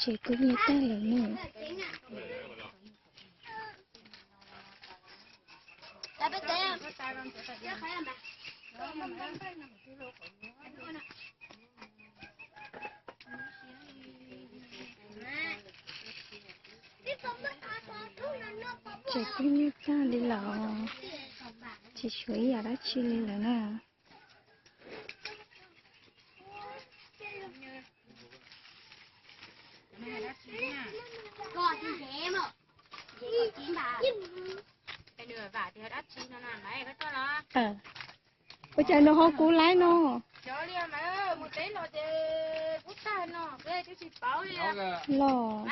Ces kuj nyiaj tag lawm ne. Ces kuj nyiaj tag li lawm, tsis tshuav ib yam dab tsi li lawm na. Ua cas nws ho kub laib no? Los,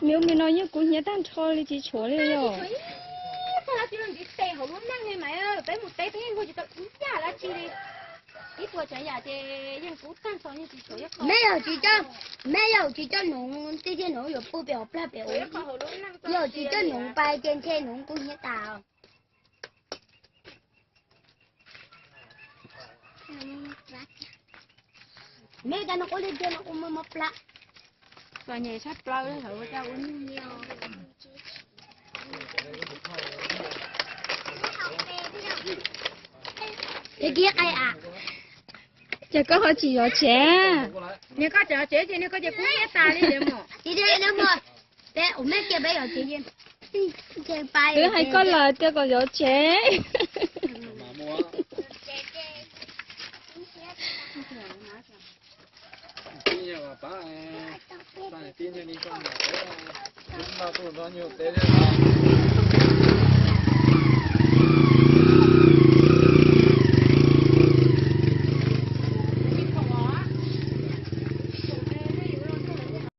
me me no yeej kub hnyiab tag nrho li, tsis tshuav li yog. Me yog tsis coj, me yog tsis coj noov, tej thiaj noov yuav pw pem hauv plag pem ub. Yog tsis coj noov pais ces ntshe noov kub hnyiab tas. Me cas no ua li tiag no ua mos mos plag. Txom nyem sab plaws li hauv ua cas ua nyuj nyiav. Ces koj ho tsis yov tsev. Nws koj tsev tsev ces nws koj ces kub hnyiab tas li tiag mas. Twb hais koj lawm tias kom yov tsev.